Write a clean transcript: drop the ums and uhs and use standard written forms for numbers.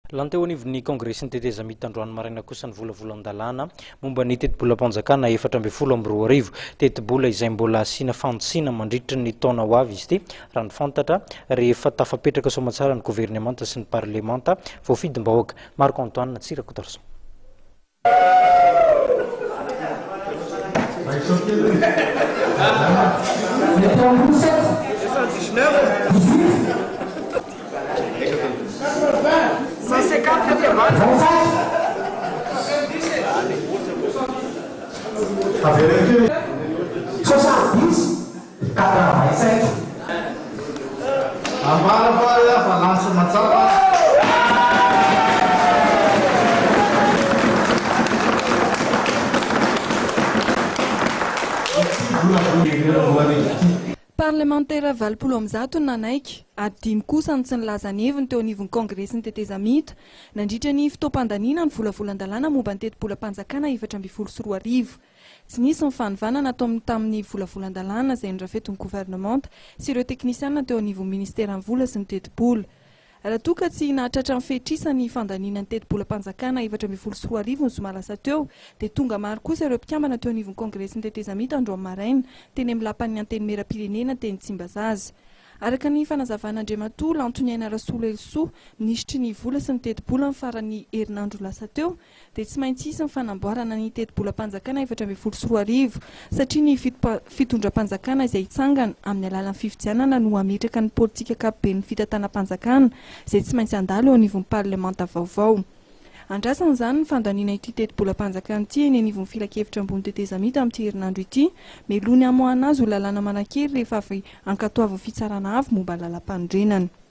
Lany teo anivon'ny Kongresin'ny tetezamita androany maraina kosa ny volavolan-dalàna momba ny tetibolam-panjakana 2014. Tetibola izay mbola asiana fanitsiana mandritra ny taona ho avy izy ity, raha ny fantatra, rehefa tafapetraka soamantsara ny governemanta sy ny parlemanta voafidim-bahoaka. Marc Antoine Tsirakotoarison. Ambara fa fa lasa mazava. Parlemantera 180 no nanaiky ary dimy kosa no tsy nilaza ny heviny teo anivon'ny Kongresin'ny tetezamita nandritra ny fotoam-pandaniana ny volavolan-dalàna momba ny tetibolam-panjakana 2014. Tsy nisy ny fanovana natao tamin'ny volavolan-dalàna izay norafetin'ny governemanta sy ireo teknisiana teo anivon'ny ministeran'ny vola sy ny tetibola. Raha toa ka tsy nahatratra ny fetr'isa ny fandaniana ny tetibolam-panjakana 2014 ny zoma lasa teo dia tonga maro kosa ireo mpikambana teo anivon'ny kongresin'ny tetezamita androany maraina teny amin'ny lapan'ny antenimieram-pirenena teny Tsimbazaza. Araka ny fanazavan'Andriamatoa Lantoniaina Rasoloelisoa, minisitry ny vola sy ny tetibola ny faran'ny herinandro lasa teo, dia tsy maintsy hisy ny fanamboarana ny tetibolam-panjakana 2014 satria ny fitondram-panjakana izay hitsangana amin'ny alalan'ny fifidianana no hametraka ny politika ankapoben'ny fitantanam-panjakana izay tsy maintsy handalo eo anivon'ny parlemanta vaovao. Andrasana izany ny fandaniana ity tetibolam-panjakana ity eny anivon'ny filankevitra ambony tetezamita amin'ity herinandro ity mialoha ny hamoahana azy ho lalàna manan-kery rehefa avy ankatoavin'ny fitsarana avo momba ny lalàmpanorenana.